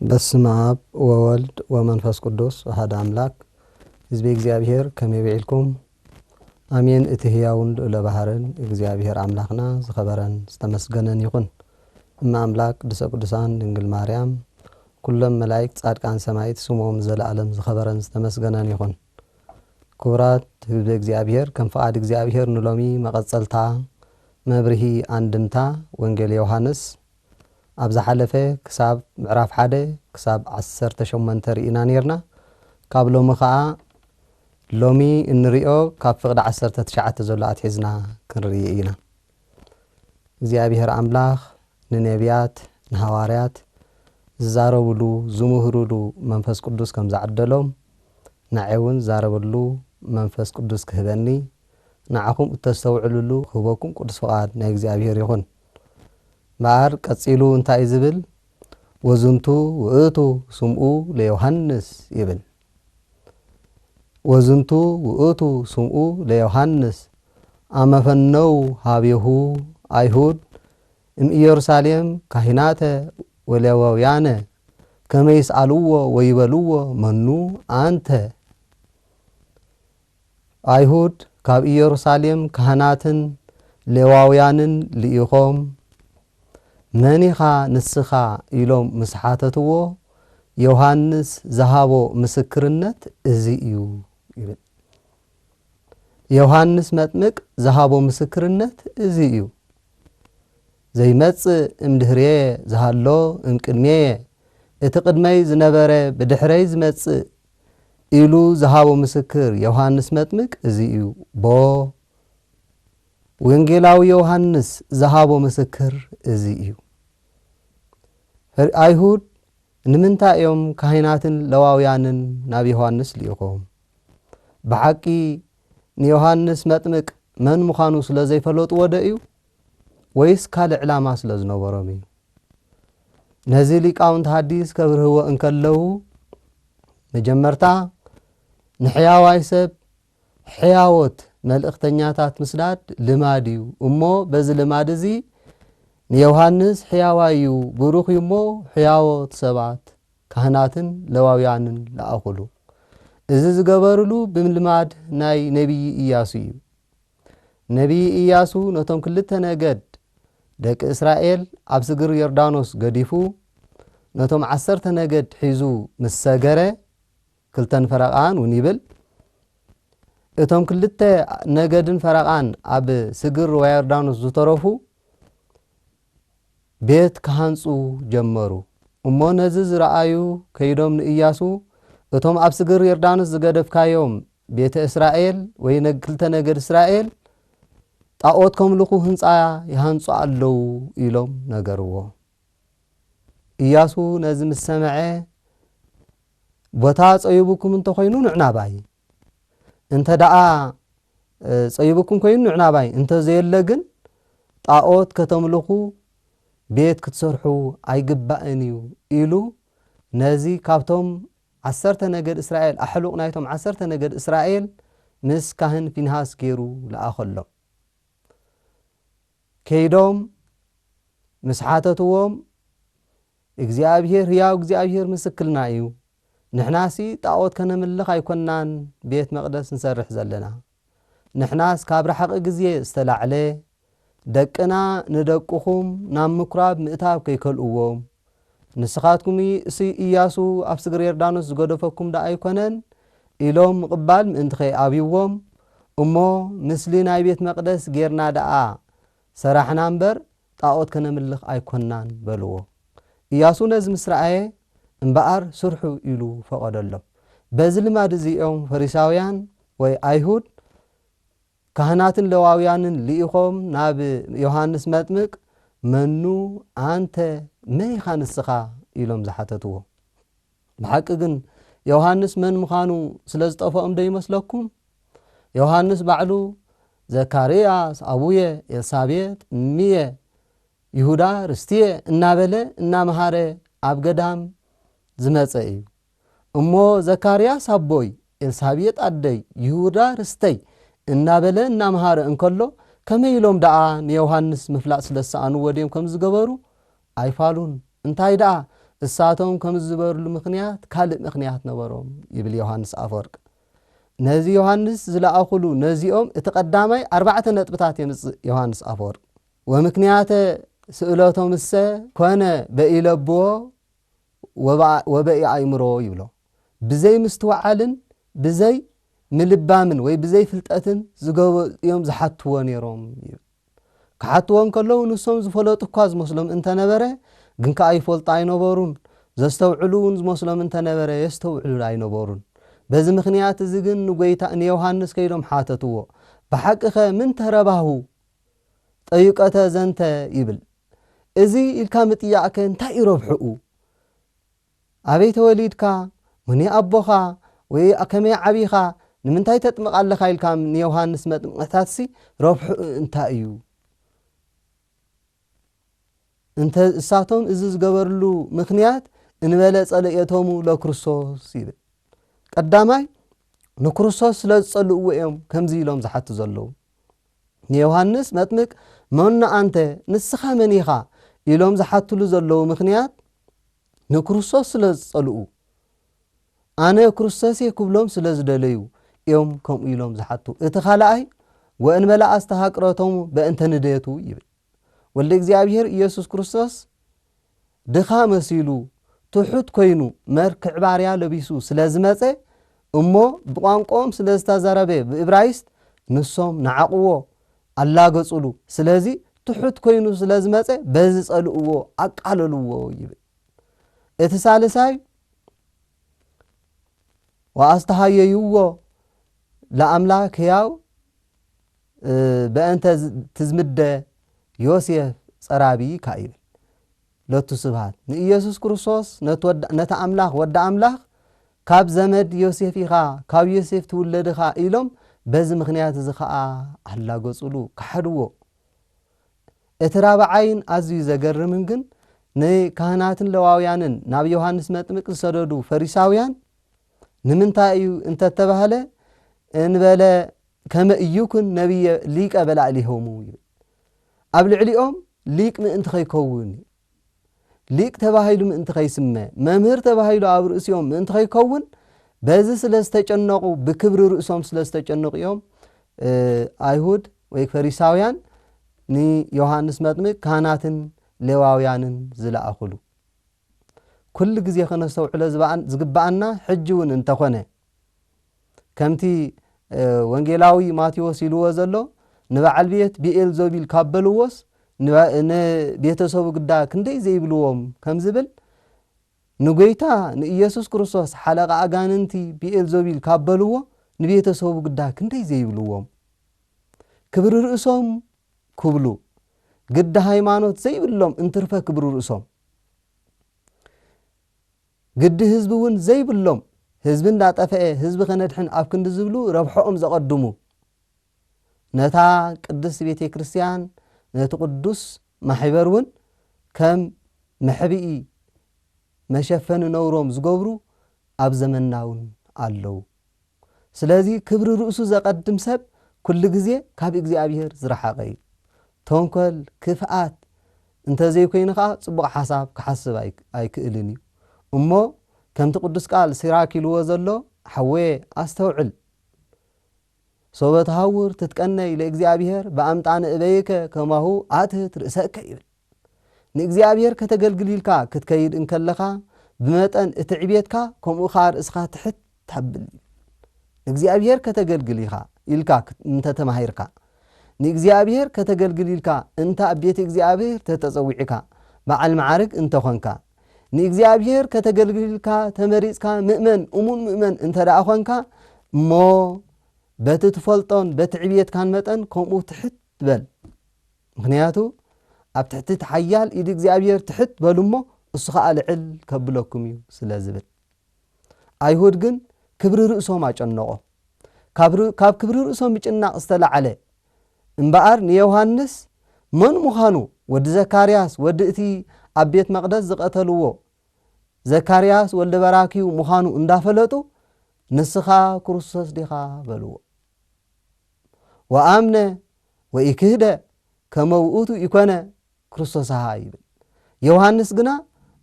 በስመ አብ ወወልድ ወመንፈስ ቅዱስ አሐደ አምላክ። ህዝቢ እግዚኣብሔር ከመይ ውዒልኩም? አሜን። እቲ ህያውን ልዑለ ባህርን እግዚኣብሔር ኣምላኽና ዝኸበረን ዝተመስገነን ይኹን። እመ ኣምላክ ቅድስተ ቅዱሳን ድንግል ማርያም፣ ኩሎም መላእክት፣ ጻድቃን፣ ሰማዕት ስሞም ዘለዓለም ዝኸበረን ዝተመስገነን ይኹን። ክቡራት ህዝቢ እግዚኣብሔር፣ ከም ፍቓድ እግዚኣብሔር ንሎሚ መቐጸልታ መብርሂ ኣንድምታ ወንጌል ዮሃንስ ኣብ ዝሓለፈ ክሳብ ምዕራፍ ሓደ ክሳብ ዓሰርተ ሸሞንተ ርኢና ኔርና። ካብ ሎሚ ኸኣ ሎሚ እንሪኦ ካብ ፍቕዲ ዓሰርተ ትሽዓተ ዘሎ ኣትሒዝና ክንርኢ ኢና። እግዚኣብሔር ኣምላኽ ንነቢያት ንሃዋርያት ዝዛረብሉ ዝምህርሉ መንፈስ ቅዱስ ከም ዝዓደሎም ንዓይ እውን ዝዛረበሉ መንፈስ ቅዱስ ክህበኒ ንዓኹም እተስተውዕልሉ ክህበኩም ቅዱስ ፍቓድ ናይ እግዚኣብሔር ይኹን። እምበኣር ቀጺሉ እንታይ እዩ ዝብል? ወዝንቱ ውእቱ ስምኡ ለዮሃንስ ይብል። ወዝንቱ ውእቱ ስምኡ ለዮሃንስ አመፈነው ሀቤሁ አይሁድ እምኢየሩሳሌም ካህናተ ወሌዋውያነ ከመ ይስአልዎ ወይበልዎ መኑ አንተ። ኣይሁድ ካብ ኢየሩሳሌም ካህናትን ሌዋውያንን ልኢኾም መን ኢኻ ንስኻ ኢሎም ምስ ሓተትዎ ዮሃንስ ዝሃቦ ምስክርነት እዚ እዩ ይብል። ዮሃንስ መጥምቅ ዝሃቦ ምስክርነት እዚ እዩ። ዘይመጽእ እምድህርየ ዝሃሎ እምቅድሜየ እቲ ቅድመይ ዝነበረ ብድሕረይ ዝመጽእ ኢሉ ዝሃቦ ምስክር ዮሃንስ መጥምቅ እዚ እዩ። ቦ ወንጌላዊ ዮሃንስ ዝሃቦ ምስክር እዚ እዩ። ፈሪ-፣ ኣይሁድ ንምንታይ እዮም ካህናትን ለዋውያንን ናብ ዮሃንስ ልኢኾም? ብሓቂ ንዮሃንስ መጥምቅ መን ምዃኑ ስለ ዘይፈለጥዎ ዶ እዩ? ወይስ ካልእ ዕላማ ስለ ዝነበሮም እዩ? ነዚ ሊቃውንቲ ሐዲስ ከብርህዎ እንከለዉ፣ መጀመርታ ንሕያዋይ ሰብ ሕያዎት መልእኽተኛታት ምስዳድ ልማድ እዩ እሞ፣ በዚ ልማድ እዚ ንዮሃንስ ሕያዋይ እዩ፣ ብሩኽ እዩ እሞ፣ ሕያዎት ሰባት ካህናትን ለዋውያንን ለኣኹሉ። እዚ ዝገበርሉ ብምልማድ ናይ ነቢይ ኢያሱ እዩ። ነቢይ ኢያሱ ነቶም ክልተ ነገድ ደቂ እስራኤል ኣብ ስግር ዮርዳኖስ ገዲፉ፣ ነቶም ዓሰርተ ነገድ ሒዙ ምስ ሰገረ፣ ክልተን ፈረቓን እውን ይብል። እቶም ክልተ ነገድን ፈረቓን ኣብ ስግር ሩባ ዮርዳኖስ ዝተረፉ ቤት ክሃንጹ ጀመሩ። እሞ ነዚ ዝረኣዩ ከይዶም ንኢያሱ፣ "እቶም ኣብ ስግር ዮርዳኖስ ዝገደፍካዮም ቤተ እስራኤል ወይ ነግ-፣ ክልተ ነገድ እስራኤል ጣኦት ከምልኹ ህንጻ ይሃንጹ ኣለዉ" ኢሎም ነገርዎ። ኢያሱ ነዚ ምስ ሰምዐ፣ "ቦታ ጸዩቡኩም እንተኾይኑ ንዕናባይ፣ እንተ ደኣ፣ እ፣ ጸዩቡኩም ኮይኑ ንዕናባይ፣ እንተ ዘየለ ግን ጣኦት ከተምልኹ ቤት ክትሰርሑ ኣይግባእን እዩ" ኢሉ ነዚ ካብቶም ዓሰርተ ነገድ እስራኤል፣ ኣሕሉቕ ናይቶም ዓሰርተ ነገድ እስራኤል ምስ ካህን ፊንሃስ ገይሩ ለኣኸሎም። ከይዶም ምስ ሓተትዎም፣ "እግዚኣብሄር፣ ህያው እግዚኣብሄር ምስክልና እዩ። ንሕናሲ ጣኦት ከነምልኽ ኣይኮንናን ቤት መቕደስ ንሰርሕ ዘለና። ንሕናስ ካብ ርሓቒ ግዜ ዝተላዕለ፣ ደቅና ንደቅኹም ናብ ምኩራብ ምእታው ከይከልእዎም፣ ንስኻትኩም እሲ-፣ ኢያሱ ኣብ ስግር ዮርዳኖስ ዝገደፈኩም ደኣ ኣይኮነን?" ኢሎም ምቕባል ምእንቲ ከይኣብይዎም፣ "እሞ ምስሊ ናይ ቤት መቕደስ ጌርና ደኣ ሰራሕና እምበር ጣኦት ከነምልኽ ኣይኮንናን" በልዎ። ኢያሱ ነዚ ምስ ረኣየ፣ "እምበኣር ስርሑ" ኢሉ ፈቐደሎም። በዚ ልማድ እዚ እዮም ፈሪሳውያን ወይ ኣይሁድ ካህናትን ለዋውያንን ልኢኾም ናብ ዮሃንስ መጥምቅ፣ "መኑ ኣንተ፣ መን ኢኻ ንስኻ?" ኢሎም ዝሓተትዎ። ብሓቂ ግን ዮሃንስ መን ምዃኑ ስለ ዝጠፍኦም ዶ ይመስለኩም? ዮሃንስ ባዕሉ "ዘካርያስ ኣቡየ፣ ኤልሳቤጥ እምየ፣ ይሁዳ ርስትየ" እናበለ እናመሃረ ኣብ ገዳም ዝመጸ እዩ። እሞ "ዘካርያስ ኣቦይ፣ ኤልሳቤጥ ኣደይ፣ ይሁዳ ርስተይ" እናበለ እናመሃረ እንከሎ፣ ከመይ ኢሎም ደኣ ንዮሃንስ ምፍላጥ ስለ ዝሰኣንዎ ድዮም ከምዚ ዝገበሩ? ኣይፋሉን። እንታይ ደኣ፣ እሳቶም ከም ዝበርሉ ምኽንያት ካልእ ምኽንያት ነበሮም ይብል ዮሃንስ ኣፈወርቅ። ነዚ ዮሃንስ ዝለኣኹሉ ነዚኦም እቲ ቀዳማይ ኣርባዕተ ነጥብታት የምጽእ ዮሃንስ ኣፈወርቅ። ወምክንያተ ስእለቶምሰ ኮነ በኢለብዎ ወበ- ወበኢ ኣእምሮ ይብሎ። ብዘይ ምስትውዓልን ብዘይ ምልባምን ወይ ብዘይ ፍልጠትን ዝገበ እዮም ዝሓትዎ ነይሮም ይብል። ክሓትዎ እንከለዉ ንሶም ዝፈለጡ እኳ ዝመስሎም እንተነበረ፣ ግን ከኣ ይፈልጡ ኣይነበሩን። ዘስተውዕሉ እውን ዝመስሎም እንተነበረ የስተውዕሉ ኣይነበሩን። በዚ ምኽንያት እዚ ግን ንጎይታ ንዮሃንስ ከይዶም ሓተትዎ፣ ብሓቂኸ ምን ተረባሁ ጠይቀተ ዘንተ ይብል። እዚ ኢልካ ምጥያቕከ እንታይ እዩ ረብሕኡ? ኣበይ ተወሊድካ? መን ኣቦኻ? ወይ ከመይ ዓቢኻ? ንምንታይ ተጥምቕ ኣለኻ? ኢልካ ንዮሃንስ መጥምቕታትሲ ረብሕኡ እንታይ እዩ? እንተ እሳቶም እዚ ዝገበርሉ ምኽንያት እንበለ ጸለኤቶሙ ለክርስቶስ ይብል። ቀዳማይ ንክርስቶስ ስለ ዝጸልእዎ እዮም ከምዚ ኢሎም ዝሓቱ ዘለዉ። ንዮሃንስ መጥምቅ መኑ ኣንተ ንስኻ መን ኢኻ ኢሎም ዝሓትሉ ዘለዉ ምኽንያት ንክርስቶስ ስለ ዝጸልኡ ኣነ ክርስቶስ እየ ክብሎም ስለ ዝደለዩ እዮም ከምኡ ኢሎም ዝሓቱ። እቲ ካልኣይ ወእንበለ ኣስተሃቅረቶሙ በእንተ ንደቱ ይብል። ወልደ እግዚኣብሔር ኢየሱስ ክርስቶስ ድኻ መሲሉ ትሑት ኮይኑ መርክዕ ባርያ ለቢሱ ስለ ዝመጸ እሞ ብቋንቋኦም ስለ ዝተዛረበ ብእብራይስጥ ንሶም ነዓቕዎ ኣላገጹሉ። ስለዚ ትሑት ኮይኑ ስለ ዝመጸ በዚ ጸልእዎ ኣቃለልዎ ይብል። እቲ ሳልሳይ ወኣስተሃየይዎ ለኣምላክ ሕያው በእንተ ትዝምደ ዮሴፍ ጸራቢ ይብል። ለቱ ስብሃት ንኢየሱስ ክርስቶስ ነቲ ኣምላኽ ወዲ ኣምላኽ ካብ ዘመድ ዮሴፍ ኢኻ ካብ ዮሴፍ ትውለድ ኢኻ ኢሎም በዚ ምኽንያት እዚ ኸኣ ኣላገጹሉ፣ ከሓድዎ። እቲ ራብዓይን ኣዝዩ ዘገርምን ግን ንካህናትን ለዋውያንን ናብ ዮሃንስ መጥምቅ ዝሰደዱ ፈሪሳውያን ንምንታይ እዩ እንተተባህለ እንበለ ከመ ኢይኩን ነቢየ ሊቀ በላዕሊሆሙ ይብል። ኣብ ልዕሊኦም ሊቅ ምእንቲ ኸይከውን እዩ። ሊቅ ተባሂሉ ምእንቲ ኸይስመ መምህር ተባሂሉ ኣብ ርእሲኦም ምእንቲ ኸይከውን በዚ ስለ ዝተጨነቑ ብክብሪ ርእሶም ስለ ዝተጨነቑ እዮም ኣይሁድ ወይ ፈሪሳውያን ንዮሃንስ መጥምቅ ካህናትን ሌዋውያንን ዝለኣኹሉ። ኩሉ ግዜ ከነስተውዕሎ ዝግባኣና ሕጂ እውን እንተኾነ ከምቲ ወንጌላዊ ማቴዎስ ኢልዎ ዘሎ ንበዓል ቤት ብኤል ዞቢል ካብ በልዎስ ንቤተሰቡ ግዳ ክንደይ ዘይብልዎም ከም ዝብል ንጎይታ ንኢየሱስ ክርስቶስ ሓለቓ ኣጋንንቲ ብኤል ዞቢል ካብ በልዎ ንቤተሰቡ ግዳ ክንደይ ዘይብልዎም ክብሪ ርእሶም ክብሉ ግዲ ሃይማኖት ዘይብሎም እንትርፈ ክብሪ ርእሶም ግዲ ህዝቢ እውን ዘይብሎም ህዝቢ እንዳጠፈአ ህዝቢ ከነድሕን ኣብ ክንዲ ዝብሉ ረብሐኦም ዘቐድሙ ነታ ቅድስት ቤተ ክርስቲያን ነቲ ቅዱስ ማሕበር እውን ከም መሕብኢ መሸፈኒ ነውሮም ዝገብሩ ኣብ ዘመንና እውን ኣለዉ። ስለዚ ክብሪ ርእሱ ዘቐድም ሰብ ኩሉ ግዜ ካብ እግዚኣብሔር ዝረሓቐ እዩ። ተንኮል፣ ክፍኣት እንተዘይኮይኑ ኸዓ ጽቡቕ ሓሳብ ክሓስብ ኣይክእልን እዩ። እሞ ከምቲ ቅዱስ ቃል ሲራክ ኢልዎ ዘሎ ሓወየ ኣስተውዕል ሶበ ተሃውር ትትቀነይ ለእግዚኣብሔር ብኣምጣነ እበይከ ከማሁ ኣትህት ርእሰከ ይብል። ንእግዚኣብሔር ከተገልግል ኢልካ ክትከይድ እንከለኻ ብመጠን እቲ ዕቤትካ ከምኡ ኸዓ ርእስኻ ትሕት ታብል። ንእግዚኣብሔር ከተገልግል ኢኻ ኢልካ እንተተማሂርካ ንእግዚኣብሔር ከተገልግል ኢልካ እንተ ኣብ ቤት እግዚኣብሔር ተተጸዊዕካ በዓል መዓርግ እንተኾንካ ንእግዚኣብሔር ከተገልግል ኢልካ ተመሪጽካ ምእመን እሙን ምእመን እንተ ደኣ ኾንካ እሞ በቲ ትፈልጦን በቲ ዕብየትካን መጠን ከምኡ ትሕት በል። ምኽንያቱ ኣብ ትሕቲ እቲ ሓያል ኢድ እግዚኣብሔር ትሕት በሉ እሞ እሱ ኸዓ ልዕል ከብለኩም እዩ ስለ ዝብል። ኣይሁድ ግን ክብሪ ርእሶም ኣጨነቖ። ካብ ክብሪ ርእሶም ምጭናቕ ዝተላዕለ እምበኣር ንዮሃንስ መን ምዃኑ ወዲ ዘካርያስ ወዲ እቲ ኣብ ቤት መቕደስ ዝቐተልዎ ዘካርያስ ወልደ በራክዩ ምዃኑ እንዳፈለጡ ንስኻ ክርስቶስ ዲኻ በልዎ። ወኣምነ ወኢክህደ ከመ ውእቱ ኢኮነ ክርስቶስሃ ይብል። ዮሃንስ ግና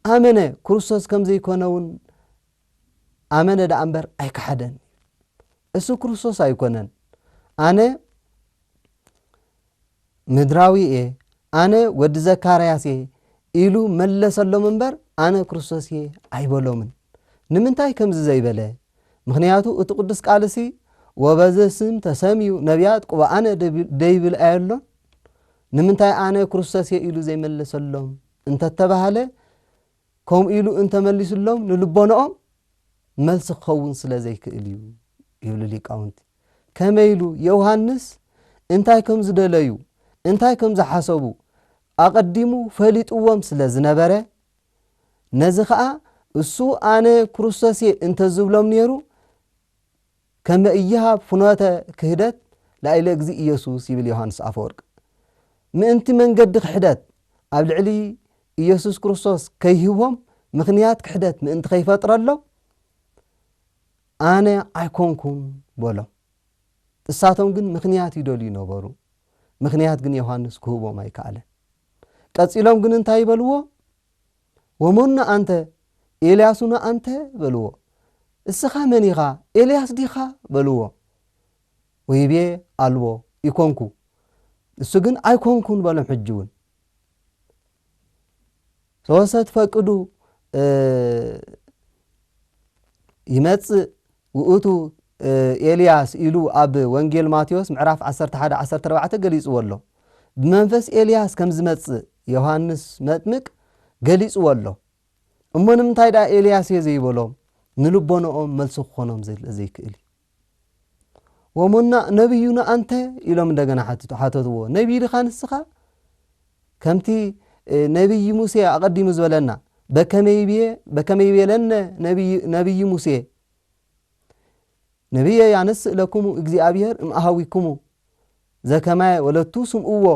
ኣመነ፣ ክርስቶስ ከም ዘይኮነ እውን ኣመነ ደኣ እምበር ኣይከሓደን። እሱ ክርስቶስ ኣይኮነን። ኣነ ምድራዊ እየ፣ ኣነ ወዲ ዘካርያስ እየ ኢሉ መለሰሎም እምበር፣ ኣነ ክርስቶስ እየ ኣይበሎምን። ንምንታይ ከምዚ ዘይበለ? ምኽንያቱ እቲ ቅዱስ ቃልሲ፣ "ወበዘ ስም ተሰምዩ ነቢያት ቅቡኣነ" ደይብል ኣየሎን? ንምንታይ ኣነ ክርስቶስ እየ ኢሉ ዘይመለሰሎም እንተተባህለ፣ ከምኡ ኢሉ እንተመሊስሎም ንልቦንኦም መልሲ ክኸውን ስለ ዘይክእል እዩ ይብሉ ሊቃውንቲ። ከመይ ኢሉ? ዮሃንስ እንታይ ከም ዝደለዩ፣ እንታይ ከም ዝሓሰቡ ኣቐዲሙ ፈሊጥዎም ስለ ዝነበረ፣ ነዚ ኸኣ እሱ ኣነ ክርስቶስ እየ እንተዝብሎም ነይሩ፣ ከመ ኢይሃብ ፍኖተ ክህደት ላዕለ እግዚእ ኢየሱስ ይብል ዮሃንስ ኣፈወርቅ። ምእንቲ መንገዲ ክሕደት ኣብ ልዕሊ ኢየሱስ ክርስቶስ ከይህቦም፣ ምኽንያት ክሕደት ምእንቲ ከይፈጥረሎም፣ ኣነ ኣይኮንኩን በሎም። እሳቶም ግን ምኽንያት ይደልዩ ነበሩ። ምኽንያት ግን ዮሃንስ ክህቦም ኣይከኣለን። ቀጺሎም ግን እንታይ ይበልዎ? "ወመኑ ኣንተ? ኤልያስኑ ኣንተ?" በልዎ። "እስኻ መን ኢኻ? ኤልያስ ዲኻ?" በልዎ። ወይቤ፣ "ኣልቦ፣ ይኮንኩ።" እሱ ግን "ኣይኮንኩን" በሎም። ሕጂ እውን "ሰወሰ ትፈቅዱ፣ እ፣ ይመጽእ ውእቱ፣ እ፣ ኤልያስ" ኢሉ ኣብ ወንጌል ማቴዎስ ምዕራፍ ዓሰርተ ሓደ ዓሰርተ ኣርባዕተ ገሊጽዎ ኣሎ። ብመንፈስ ኤልያስ ከም ዝመጽእ ዮሃንስ መጥምቅ ገሊጽዎ ኣሎ። እሞ ንምንታይ ደኣ ኤልያስ እየ ዘይበሎም? ንልቦንኦም መልሲ ክኾኖም ዘለ-፣ ዘይክእል እዩ። "ወመኑ ነቢዩኑ ኣንተ?" ኢሎም እንደገና ሓትቱ-፣ ሓተትዎ። "ነቢይ ዲኻ ንስኻ?" ከምቲ፣ እ፣ ነቢይ ሙሴ ኣቐዲሙ ዝበለና፣ "በከመ ይቤ-፣ በከመ ይቤለነ ነቢይ፣ ነቢይ ሙሴ፣ ነቢየ ያነስእ ለክሙ እግዚኣብሔር እምኣሃዊክሙ፣ ዘከማየ ወለቱ ስምዕዎ"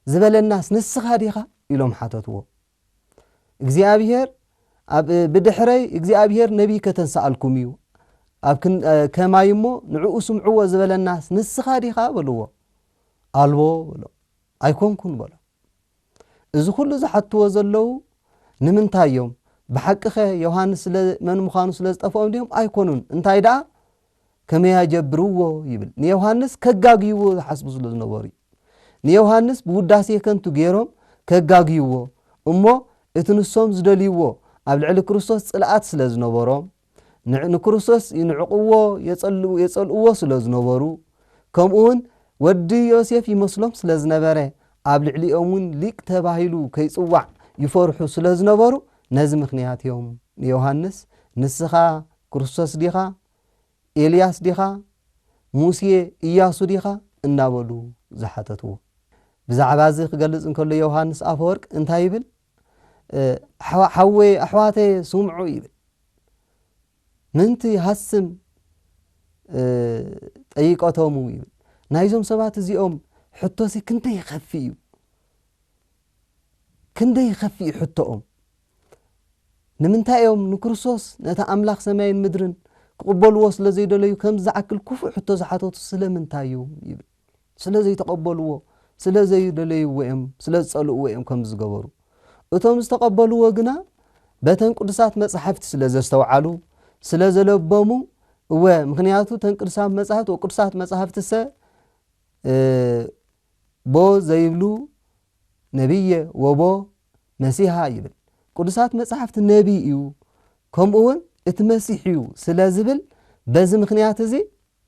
ዝበለናስ ንስኻ ዲኻ? ኢሎም ሓተትዎ። "እግዚኣብሔር ኣብ፣ ብድሕረይ እግዚኣብሔር ነቢይ ከተንስኣልኩም እዩ። ኣብ ክን-፣ እ፣ ከማይ እሞ ንዕኡ ስምዕዎ ዝበለናስ ንስኻ ዲኻ?" በልዎ። "ኣልቦ" በሎ። "ኣይኮንኩን" በሎ። እዚ ኩሉ ዝሓትዎ ዘለዉ ንምንታይ እዮም? ብሓቂኸ ዮሃንስ ስለ መን ምዃኑ ስለ ዝጠፍኦም ድዮም? ኣይኮኑን። እንታይ ደኣ? "ከመ ያጀብርዎ" ይብል። ንዮሃንስ ከጋግይዎ ዝሓስቡ ስለ ዝነበሩ እዩ። ንዮሃንስ ብውዳሴ ከንቱ ገይሮም ከጋግይዎ እሞ፣ እቲ ንሶም ዝደልይዎ ኣብ ልዕሊ ክርስቶስ ጽልኣት ስለ ዝነበሮም፣ ን-፣ ንክርስቶስ ይንዕቕዎ፣ የጸልኡ-፣ የጸልእዎ ስለ ዝነበሩ፣ ከምኡ እውን ወዲ ዮሴፍ ይመስሎም ስለ ዝነበረ፣ ኣብ ልዕሊኦም እውን ሊቅ ተባሂሉ ከይጽዋዕ ይፈርሑ ስለ ዝነበሩ፣ ነዚ ምኽንያት እዮም ንዮሃንስ "ንስኻ ክርስቶስ ዲኻ? ኤልያስ ዲኻ? ሙሴ፣ ኢያሱ ዲኻ?" እናበሉ ዝሓተትዎ። ብዛዕባ እዚ ክገልጽ እንከሎ ዮሃንስ ኣፈወርቅ እንታይ ይብል? እ፣ "ሓዋ-፣ ሓወየ፣ ኣሕዋተየ፣ ስምዑ" ይብል። "ምንቲ ሃስም፣ እ፣ ጠይቀቶሙ" ይብል። ናይዞም ሰባት እዚኦም ሕቶሲ ክንደይ ይኸፍእ እዩ። ክንደይ ይኸፍእ እዩ ሕቶኦም። ንምንታይ እዮም ንክርስቶስ ነቲ ኣምላኽ ሰማይን ምድርን ክቕበልዎ ስለ ዘይደለዩ ከምዚ ዝኣክል ክፉእ ሕቶ ዝሓተቱ ስለምንታይ እዩ ይብል። ስለ ዘይተቐበልዎ፣ ስለ ዘይደለይዎ እዮም፣ ስለ ዝጸልእዎ እዮም ከምዚ ዝገበሩ። እቶም ዝተቐበልዎ ግና በተን ቅዱሳት መጻሕፍቲ ስለ ዘስተውዓሉ፣ ስለ ዘለበሙ፣ እወ፣ ምኽንያቱ እተን ቅዱሳት መጻሕፍቲ፣ ወቅዱሳት መጻሕፍትሰ፣ እ፣ ቦ ዘይብሉ ነቢየ ወቦ መሲሃ ይብል። ቅዱሳት መጻሕፍቲ ነቢይ እዩ፣ ከምኡ እውን እቲ መሲሕ እዩ ስለ ዝብል፣ በዚ ምኽንያት እዚ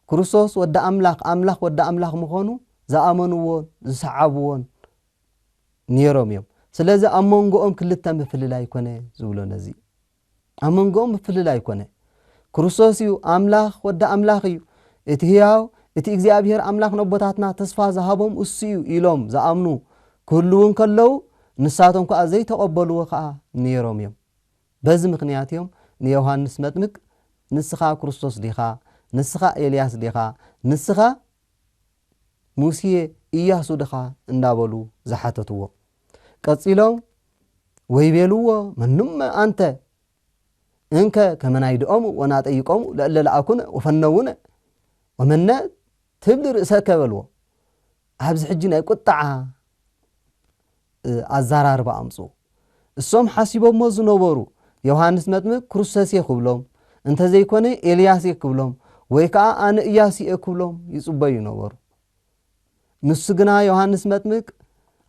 ክርስቶስ ወዲ ኣምላኽ፣ ኣምላኽ ወዲ ኣምላኽ ምዃኑ ዝኣመንዎን ዝሰዓብዎን ነይሮም እዮም። ስለዚ ኣብ መንጎኦም ክልተ ምፍልላይ ኮነ ዝብሎ ነዚ እዩ። ኣብ መንጎኦም ምፍልላይ ኮነ። ክርስቶስ እዩ፣ ኣምላኽ ወዲ ኣምላኽ እዩ፣ እቲ ህያው፣ እቲ እግዚኣብሔር ኣምላኽ ነቦታትና ተስፋ ዝሃቦም እሱ እዩ ኢሎም ዝኣምኑ ክህልዉ እንከለዉ፣ ንሳቶም ከኣ ዘይተቐበልዎ ከኣ ነይሮም እዮም። በዚ ምኽንያት እዮም ንዮሃንስ መጥምቅ፣ "ንስኻ ክርስቶስ ዲኻ? ንስኻ ኤልያስ ዲኻ? ንስኻ ሙሴ፣ ኢያሱ ዲኻ?" እንዳበሉ ዝሓተትዎ። ቀጺሎም ወይቤልዎ፣ "መኑመ ኣንተ እንከ ከመ ናይድኦሙ ወናጠይቆሙ ለእለ ለኣኩነ ወፈነውነ ወመነ ትብል ርእሰከ?" በልዎ። ኣብዚ ሕጂ ናይ ቁጥዓ፣ እ፣ ኣዘራርባ ኣምጽኡ። እሶም ሓሲቦሞ ዝነበሩ ዮሃንስ መጥምቅ ክርስቶስ እየ ክብሎም፣ እንተዘይኮነ ኤልያስ እየ ክብሎም፣ ወይ ከዓ ኣነ እያሱ እየ ክብሎም ይጽበዩ ነበሩ። ንሱ ግና ዮሃንስ መጥምቅ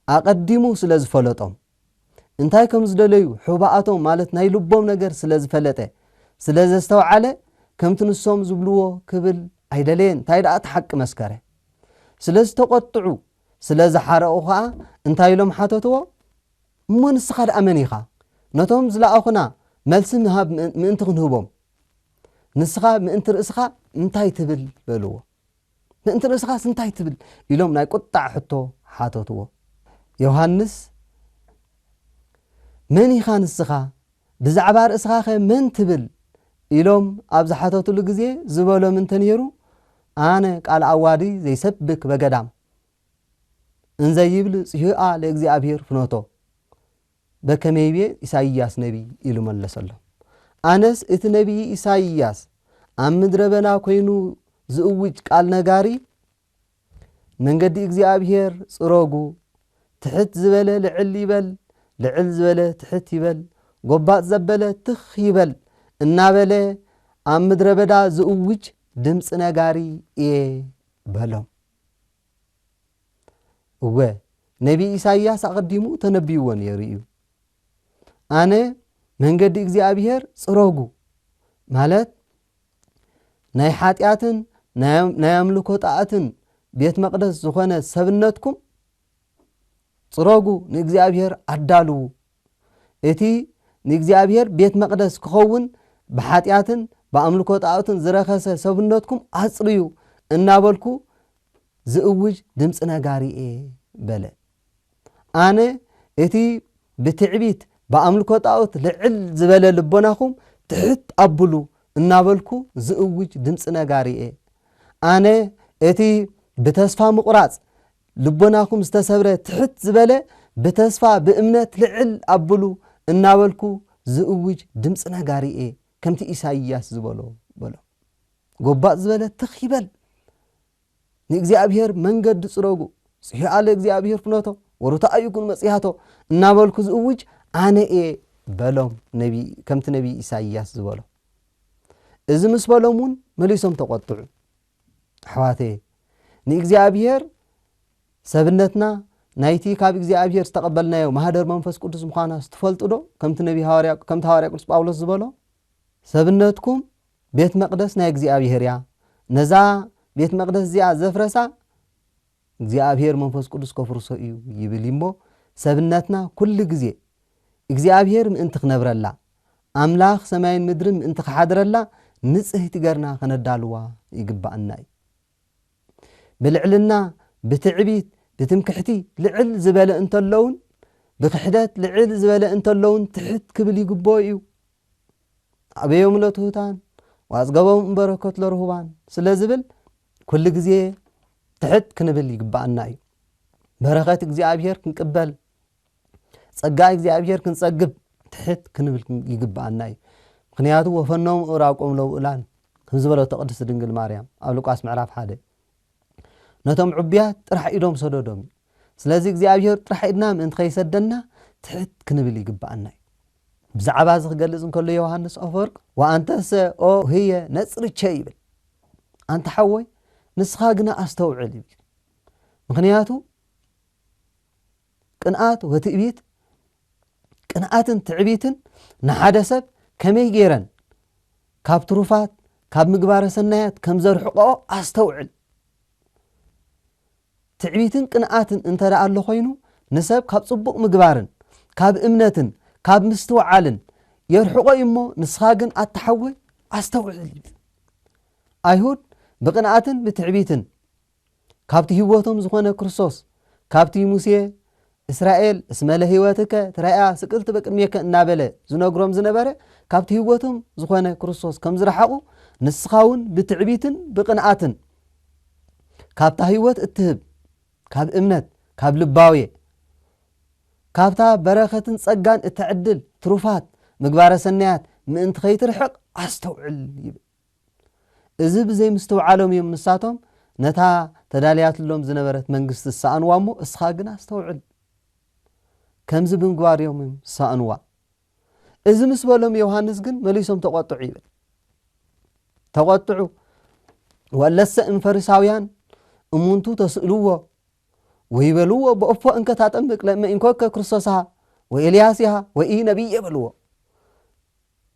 ኣቐዲሙ ስለ ዝፈለጦም፣ እንታይ ከም ዝደለዩ፣ ሕባኣቶም ማለት ናይ ልቦም ነገር ስለ ዝፈለጠ፣ ስለ ዘስተውዓለ፣ ከምቲ ንሶም ዝብልዎ ክብል ኣይደለየን። እንታይ ደኣ እቲ ሓቂ መስከረ። ስለ ዝተቖጥዑ፣ ስለ ዝሓረቑ ኸኣ እንታይ ኢሎም ሓተትዎ? "እሞ ንስኻ ደኣ መን ኢኻ? ነቶም ዝለኣኹና መልሲ ምሃብ ምእን-፣ ምእንቲ ክንህቦም፣ ንስኻ ምእንቲ ርእስኻ እንታይ ትብል?" በልዎ። "ምእንቲ ርእስኻስ እንታይ ትብል?" ኢሎም ናይ ቁጣዕ ሕቶ ሓተትዎ። ዮሃንስ፣ "መን ኢኻ ንስኻ? ብዛዕባ ርእስኻኸ መን ትብል?" ኢሎም ኣብ ዝሓተትሉ ግዜ ዝበሎም እንተ ነይሩ፣ "ኣነ ቃል ኣዋዲ ዘይሰብክ በገዳም፣ እንዘ ይብል ጽሂኣ ለእግዚኣብሔር ፍኖቶ፣ በከመ ይቤ ኢሳይያስ ነቢይ" ኢሉ መለሰሎም። ኣነስ እቲ ነቢይ ኢሳይያስ ኣብ ምድረ በዳ ኮይኑ ዝእውጅ ቃል ነጋሪ፣ "መንገዲ እግዚኣብሔር ጽረጉ፣ ትሕት ዝበለ ልዕል ይበል፣ ልዕል ዝበለ ትሕት ይበል፣ ጎባጥ ዘበለ ትኽ ይበል" እናበለ ኣብ ምድረ በዳ ዝእውጅ ድምፂ ነጋሪ እየ በሎም። እወ፣ ነቢይ ኢሳይያስ ኣቐዲሙ ተነቢይዎ ነይሩ እዩ። "ኣነ መንገዲ እግዚኣብሔር ጽረጉ" ማለት ናይ ሓጢኣትን ናይ፣ ናይ ኣምልኮ ጣኦትን ቤት መቕደስ ዝኾነ ሰብነትኩም ጽረጉ፣ ንእግዚኣብሔር ኣዳልዉ። እቲ ንእግዚኣብሔር ቤት መቕደስ ክኸውን ብሓጢኣትን ብኣምልኮ ጣኦትን ዝረኸሰ ሰብነትኩም ኣጽርዩ እናበልኩ ዝእውጅ ድምፂ ነጋሪ እየ በለ። ኣነ እቲ ብትዕቢት ብኣምልኮ ጣኦት ልዕል ዝበለ ልቦናኹም ትሕት ኣብሉ እናበልኩ ዝእውጅ ድምፂ ነጋሪ እየ። ኣነ እቲ ብተስፋ ምቑራጽ ልቦናኹም ዝተሰብረ ትሕት ዝበለ ብተስፋ ብእምነት ልዕል ኣብሉ እናበልኩ ዝእውጅ ድምፂ ነጋሪ እየ፣ ከምቲ ኢሳይያስ ዝበሎ በሎ። ጎባጥ ዝበለ ትኽ ይበል፣ ንእግዚኣብሔር መንገዲ ጽረጉ፣ ጽሂኣ ለእግዚኣብሔር ፍኖቶ ወርትዓኡ ይኩን መጽያቶ እናበልኩ ዝእውጅ ኣነ እየ በሎም፣ ነቢ-፣ ከምቲ ነቢይ ኢሳይያስ ዝበሎ። እዚ ምስ በሎም እውን መሊሶም ተቖጥዑ። ኣሕዋተየ፣ ንእግዚኣብሔር ሰብነትና ናይቲ ካብ እግዚኣብሔር ዝተቐበልናዮ ማህደር መንፈስ ቅዱስ ምዃናስ ትፈልጡ ዶ? ከምቲ ነቢ ሃዋርያ፣ ከምቲ ሃዋርያ ቅዱስ ጳውሎስ ዝበሎ፣ "ሰብነትኩም ቤት መቕደስ ናይ እግዚኣብሔር እያ፣ ነዛ ቤት መቕደስ እዚኣ ዘፍረሳ እግዚኣብሔር መንፈስ ቅዱስ ከፍርሶ እዩ" ይብል እሞ፣ ሰብነትና ኩሉ ግዜ እግዚኣብሔር ምእንቲ ክነብረላ፣ ኣምላኽ ሰማይን ምድርን ምእንቲ ክሓድረላ ንጽህቲ ገርና ከነዳልዋ ይግባኣና እዩ። ብልዕልና፣ ብትዕቢት፣ ብትምክሕቲ ልዕል ዝበለ እንተለውን፣ ብክሕደት ልዕል ዝበለ እንተለውን ትሕት ክብል ይግብኦ እዩ። "ኣበዮም ለትሑታን ወኣጽገቦም እምበረከት ለርሁባን" ስለ ዝብል፣ ኩሉ ግዜ ትሕት ክንብል ይግባኣና እዩ። በረኸት እግዚኣብሔር ክንቅበል፣ ጸጋ እግዚኣብሔር ክንጸግብ ትሕት ክንብል ይግባኣና እዩ። ምኽንያቱ "ወፈኖም እራቆም ለውእላን" ከም ዝበለቶ ቅድስቲ ድንግል ማርያም ኣብ ሉቃስ ምዕራፍ ሓደ፣ ነቶም ዕቡያት ጥራሕ ኢዶም ሰደዶም እዩ። ስለዚ እግዚኣብሔር ጥራሕ ኢድና ምእንቲ ከይሰደና ትሕት ክንብል ይግባኣና እዩ። ብዛዕባ እዚ ክገልጽ እንከሎ ዮሃንስ ኣፈወርቅ፣ "ወኣንተሰ ኦ ህየ ነጽርቼ" ይብል። "ኣንታ ሓወይ፣ ንስኻ ግና ኣስተውዕል" ይብል። ምኽንያቱ ቅንኣት ወትዕቢት፣ ቅንኣትን ትዕቢትን ንሓደ ሰብ ከመይ ገይረን ካብ ትሩፋት፣ ካብ ምግባረ ሰናያት ከም ዘርሕቆ ኣስተውዕል። ትዕቢትን ቅንኣትን እንተ ደኣ ኣሎ ኮይኑ፣ ንሰብ ካብ ጽቡቕ ምግባርን ካብ እምነትን ካብ ምስትውዓልን የርሕቆ እዩ እሞ፣ ንስኻ ግን ኣታ ሓወይ ኣስተውዕል። ኣይሁድ ብቕንኣትን ብትዕቢትን ካብቲ ህይወቶም ዝኾነ ክርስቶስ፣ ካብቲ ሙሴ፣ "እስራኤል እስመ ለህይወትከ ትረኣያ ስቅልቲ በቅድሜከ" እናበለ ዝነግሮም ዝነበረ፣ ካብቲ ህይወቶም ዝኾነ ክርስቶስ ከም ዝረሓቑ፣ ንስኻ እውን ብትዕቢትን ብቕንኣትን ካብታ ህይወት እትህብ፣ ካብ እምነት፣ ካብ ልባውየ፣ ካብታ በረኸትን ጸጋን እተዕድል ትሩፋት ምግባረ ሰናያት ምእንቲ ከይትርሕቕ ኣስተውዕል ይብል። እዚ ብዘይምስትውዓሎም እዮም ንሳቶም ነታ ተዳልያትሎም ዝነበረት መንግስቲ ዝሰኣንዋ እሞ፣ እስኻ ግን ኣስተውዕል። ከምዚ ብምግባር እዮም ዝሰኣንዋ። እዚ ምስ በሎም ዮሃንስ ግን መሊሶም ተቖጥዑ ይብል። ተቖጥዑ። ወለሰ እም ፈሪሳውያን እሙንቱ ተስእልዎ ወይበልዎ፣ በእፎ እንከ ታጠምቅ ለእመ ኢንኮከ ክርስቶስሃ ወኤልያስሃ ወይ ነቢየ በልዎ።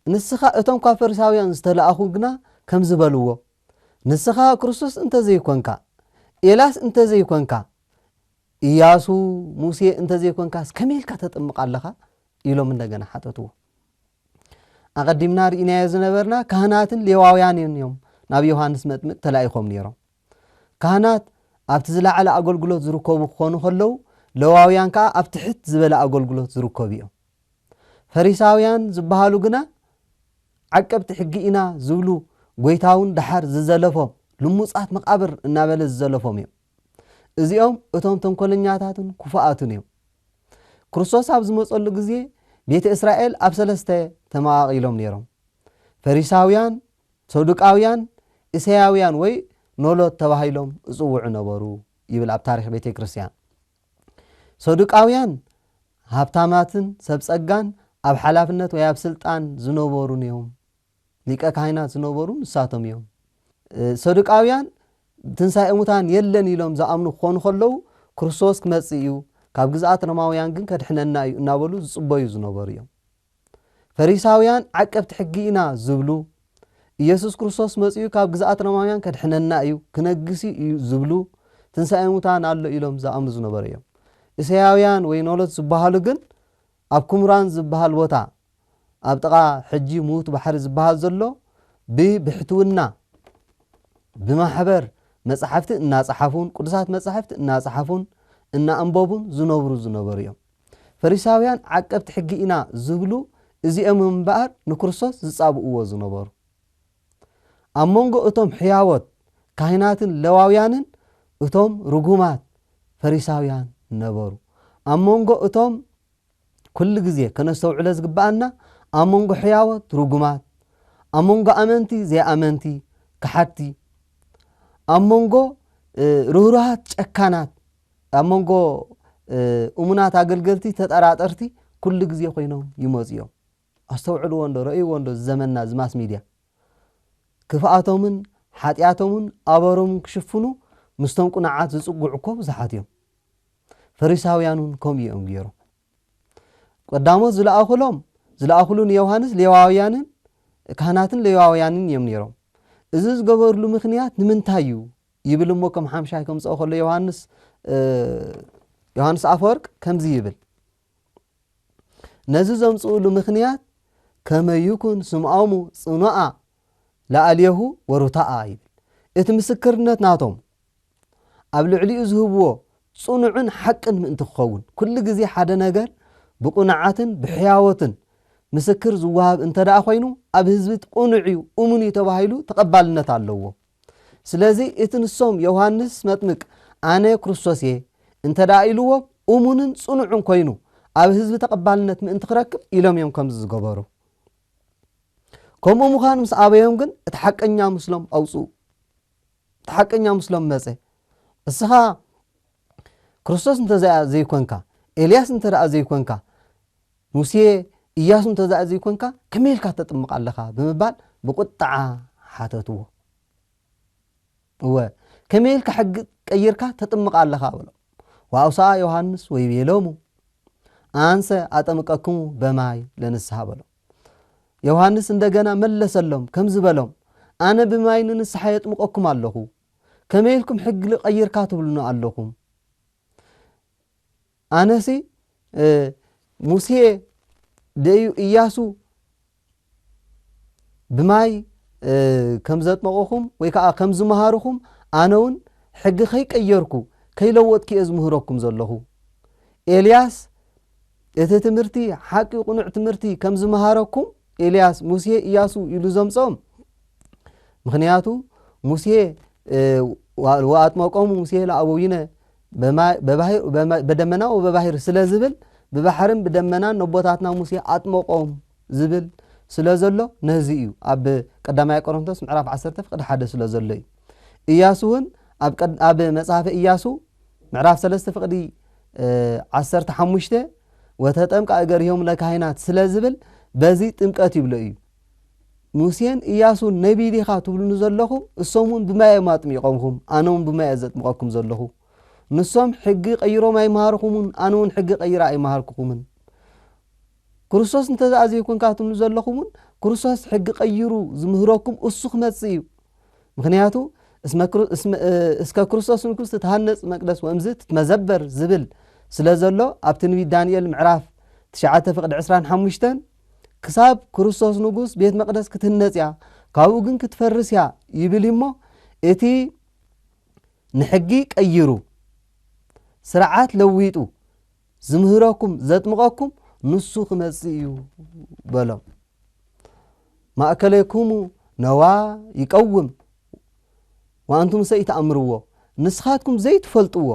ንስኻ እቶም ካብ ፈሪሳውያን ዝተላእኹ ግና ከምዚ በልዎ፣ ንስኻ ክርስቶስ እንተዘይኮንካ፣ ኤልያስ እንተዘይኮንካ፣ ኢያሱ፣ ሙሴ እንተዘይኮንካስ ከመይ ኢልካ ተጥምቕ ኣለኻ? ኢሎም እንደገና ሓተትዎ። ኣቐዲምና ርኢናዮ ዝነበርና ካህናትን ሌዋውያንን እዮም ናብ ዮሃንስ መጥምቅ ተላኢኾም ነይሮም። ካህናት ኣብቲ ዝለዓለ ኣገልግሎት ዝርከቡ ክኾኑ ከለዉ፣ ሌዋውያን ከኣ ኣብ ትሕት ዝበለ ኣገልግሎት ዝርከቡ እዮም። ፈሪሳውያን ዝበሃሉ ግና ዓቀብቲ ሕጊ ኢና ዝብሉ፣ ጎይታውን ደሓር ዝዘለፎም፣ ልሙጻት መቓብር እናበለ ዝዘለፎም እዮም። እዚኦም እቶም ተንኮለኛታትን ክፉኣትን እዮም። ክርስቶስ ኣብ ዝመጸሉ ግዜ ቤተ እስራኤል ኣብ ሰለስተ ተመቓቒሎም ነይሮም። ፈሪሳውያን፣ ሰዱቃውያን፣ እሰያውያን ወይ ኖሎት ተባሂሎም እጽውዑ ነበሩ ይብል ኣብ ታሪኽ ቤተ ክርስቲያን። ሰዱቃውያን ሃብታማትን ሰብ ጸጋን ኣብ ሓላፍነት ወይ ኣብ ስልጣን ዝነበሩን እዮም። ሊቀ ካህናት ዝነበሩ ንሳቶም እዮም። እ፣ ሰዱቃውያን ትንሳኤ ሙታን የለን ኢሎም ዝኣምኑ ክኾኑ ከለዉ፣ ክርስቶስ ክመጽእ እዩ፣ ካብ ግዝኣት ሮማውያን ግን ከድሕነና እዩ እናበሉ ዝጽበዩ ዝነበሩ እዮም። ፈሪሳውያን ዓቀብቲ ሕጊ ኢና ዝብሉ፣ ኢየሱስ ክርስቶስ መጺኡ ካብ ግዝኣት ሮማውያን ከድሕነና እዩ፣ ክነግስ እዩ ዝብሉ፣ ትንሳኤ ሙታን ኣሎ ኢሎም ዝኣምኑ ዝነበሩ እዮም። እሰያውያን ወይ ኖሎት ዝበሃሉ ግን ኣብ ኩምራን ዝበሃል ቦታ፣ ኣብ ጥቓ ሕጂ ምዉት ባሕሪ ዝበሃል ዘሎ፣ ብብሕትውና፣ ብማሕበር መጻሕፍቲ እናጸሓፉን፣ ቅዱሳት መጻሕፍቲ እናጸሓፉን እናኣንበቡን ዝነብሩ ዝነበሩ እዮም። ፈሪሳውያን ዓቀብቲ ሕጊ ኢና ዝብሉ እዚኦም እምበኣር ንክርስቶስ ዝጻብእዎ ዝነበሩ። ኣብ መንጎ እቶም ሕያዎት ካህናትን ሌዋውያንን እቶም ርጉማት ፈሪሳውያን ነበሩ። ኣብ መንጎ እቶም ኩሉ ግዜ ከነስተውዕሎ ዝግብኣና፣ ኣብ መንጎ ሕያዎት ርጉማት፣ ኣብ መንጎ ኣመንቲ ዘይኣመንቲ ከሓድቲ፣ ኣብ መንጎ፣ እ፣ ርህሩሃት ጨካናት፣ ኣብ መንጎ፣ እ፣ እሙናት ኣገልገልቲ ተጠራጠርቲ ኩሉ ግዜ ኮይኖም ይመጹ እዮም። ኣስተውዕልዎ እንዶ፣ ረእይዎ እንዶ፣ እዚ ዘመንና፣ እዚ ማስ ሚድያ። ክፍኣቶምን ሓጢኣቶምን ኣበሮምን ክሽፍኑ ምስቶም ቁኑዓት ዝጽግዑ እኮ ብዙሓት እዮም። ፈሪሳውያን እውን ከምኡ እዮም ገይሮም። ቀዳሞት ዝለኣኹሎም፣ ዝለኣኹሉ ንዮሃንስ ሌዋውያንን፣ ካህናትን ሌዋውያንን እዮም ነይሮም። እዚ ዝገበርሉ ምኽንያት ንምንታይ እዩ? ይብል እሞ ከም ሓምሻይ ከምጽኦ ከሎ ዮሃንስ፣ እ፣ ዮሃንስ ኣፈወርቅ ከምዚ ይብል። ነዚ ዘምጽኡሉ ምኽንያት ከመ ይኩን ስምዖሙ ጽኑዓ ለኣልየሁ ወሩታኣ ይብል። እቲ ምስክርነት ናቶም ኣብ ልዕሊኡ ዝህብዎ ጽኑዕን ሓቅን ምእንቲ ክኸውን፣ ኩሉ ግዜ ሓደ ነገር ብቕኑዓትን ብሕያዎትን ምስክር ዝወሃብ እንተ ደኣ ኮይኑ፣ ኣብ ህዝቢ ቅኑዕ እዩ፣ እሙን እዩ ተባሂሉ ተቐባልነት ኣለዎ። ስለዚ እቲ ንሶም ዮሃንስ መጥምቅ ኣነ ክርስቶስ እየ እንተ ደኣ ኢልዎም፣ እሙንን ጽኑዕን ኮይኑ ኣብ ህዝቢ ተቐባልነት ምእንቲ ክረክብ ኢሎም እዮም ከምዚ ዝገበሩ። ከምኡ ምዃኑ ምስ ኣበዮም ግን እቲ ሓቀኛ ምስሎም ኣውጽኡ። እቲ ሓቀኛ ምስሎም መጸ። እስኻ ክርስቶስ እንተ ደኣ ዘይኮንካ፣ ኤልያስ እንተ ደኣ ዘይኮንካ፣ ሙሴ፣ ኢያሱ እንተ ደኣ ዘይኮንካ፣ ከመይ ኢልካ ተጥምቕ ኣለኻ? ብምባል ብቁጥዓ ሓተትዎ። እወ፣ ከመይ ኢልካ ሕጊ ቀይርካ ተጥምቕ ኣለኻ? በሎም። ወኣውስኣ ዮሃንስ ወይቤሎሙ፣ ኣንሰ ኣጠምቀክሙ በማይ ለንስሓ በሎም። ዮሃንስ እንደገና መለሰሎም፣ ከምዚ በሎም፣ ኣነ ብማይ ንንስሓ የጥምቐኩም ኣለኹ፣ ከመይ ኢልኩም ሕጊ ቀይርካ ትብሉኒ ኣለኹም? ኣነሲ፣ እ፣ ሙሴ ደዩ ኢያሱ ብማይ፣ እ፣ ከም ዘጥመቐኹም ወይ ከኣ ከም ዝመሃርኹም፣ ኣነ እውን ሕጊ ከይቀየርኩ፣ ከይለወጥኩ እየ ዝምህረኩም ዘለኹ። ኤልያስ እቲ ትምህርቲ ሓቂ ቅኑዕ ትምህርቲ ከም ዝመሃረኩም፣ ኤልያስ፣ ሙሴ፣ ኢያሱ ኢሉ ዘምጽኦም። ምኽንያቱ ሙሴ፣ እ፣ ዋ-፣ ወኣጥመቆሙ ሙሴ ለአበዊነ በማ-፣ በባሂር፣ በማ-፣ በደመና ወበባሂር ስለ ዝብል፣ ብባሕርን ብደመናን ነቦታትና ሙሴ ኣጥመቆም ዝብል ስለ ዘሎ ነዚ እዩ። ኣብ ቀዳማይ ቆሮንቶስ ምዕራፍ ዓሰርተ ፍቕዲ ሓደ ስለ ዘሎ እዩ። ኢያሱ እውን ኣብ ቀድ-፣ ኣብ መጽሓፈ ኢያሱ ምዕራፍ ሰለስተ ፍቕዲ፣ እ፣ ዓሰርተ ሓሙሽተ፣ "ወተጠምቀ እገሪሆሙ ለካህናት" ስለ ዝብል፣ በዚ ጥምቀት ይብሎ እዩ። ሙሴን ኢያሱን ነቢይ ዲኻ ትብሉኒ ዘለኹም፣ እሶም እውን ብማይ እዮም ኣጥሚቖምኹም፣ ኣነ እውን ብማይ እየ ዘጥምቐኩም ዘለኹ። ንሶም ሕጊ ቀይሮም ኣይመሃርኹምን፣ ኣነ እውን ሕጊ ቀይረ ኣይመሃርኩኹምን። ክርስቶስ እንተ ደኣ ዘይኮንካ ትብሉ ዘለኹም እውን፣ ክርስቶስ ሕጊ ቀይሩ ዝምህረኩም እሱ ክመጽእ እዩ። ምኽንያቱ እስመ ክሩ-፣ እስመ-፣ እ፣ እስከ ክርስቶስ ንጉስ ትትሃነጽ መቅደስ ወእምዝ ትትመዘበር ዝብል ስለ ዘሎ፣ ኣብ ትንቢት ዳንኤል ምዕራፍ ትሽዓተ ፍቕዲ ዕስራን ሓሙሽተን፣ ክሳብ ክርስቶስ ንጉስ ቤት መቅደስ ክትህነጽ እያ፣ ካብኡ ግን ክትፈርስ እያ ይብል እሞ፣ እቲ ንሕጊ ቀይሩ ስርዓት ለዊጡ ዝምህረኩም ዘጥምቐኩም ንሱ ክመጽእ እዩ በሎም። ማእከሌኩሙ ነዋ ይቀውም ወኣንቱምሰ ኢተኣምርዎ፣ ንስኻትኩም ዘይትፈልጥዎ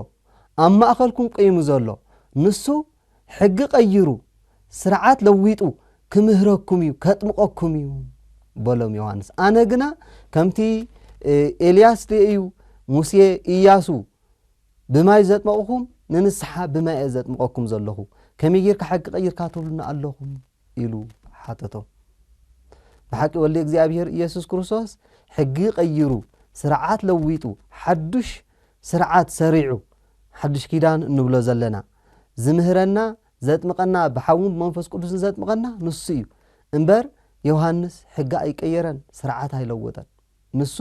ኣብ ማእከልኩም ቀይሙ ዘሎ ንሱ ሕጊ ቀይሩ ስርዓት ለዊጡ ክምህረኩም እዩ፣ ከጥምቐኩም እዩ በሎም ዮሃንስ። ኣነ ግና ከምቲ፣ እ፣ ኤልያስ ደእዩ፣ ሙሴ፣ ኢያሱ ብማይ ዘጥመቕኹም ንንስሓ ብማይ እየ ዘጥምቐኩም ዘለኹ፣ ከመይ ጌርካ ሕጊ ቀይርካ ትብሉኒ ኣለኹም? ኢሉ ሓተቶም። ብሓቂ ወልደ እግዚኣብሔር ኢየሱስ ክርስቶስ ሕጊ ቀይሩ፣ ስርዓት ለዊጡ፣ ሓዱሽ ስርዓት ሰሪዑ፣ ሓዱሽ ኪዳን እንብሎ ዘለና፣ ዝምህረና፣ ዘጥምቐና፣ ብሓውን ብመንፈስ ቅዱስን ዘጥምቐና ንሱ እዩ። እምበር ዮሃንስ ሕጊ ኣይቀየረን፣ ስርዓት ኣይለወጠን። ንሱ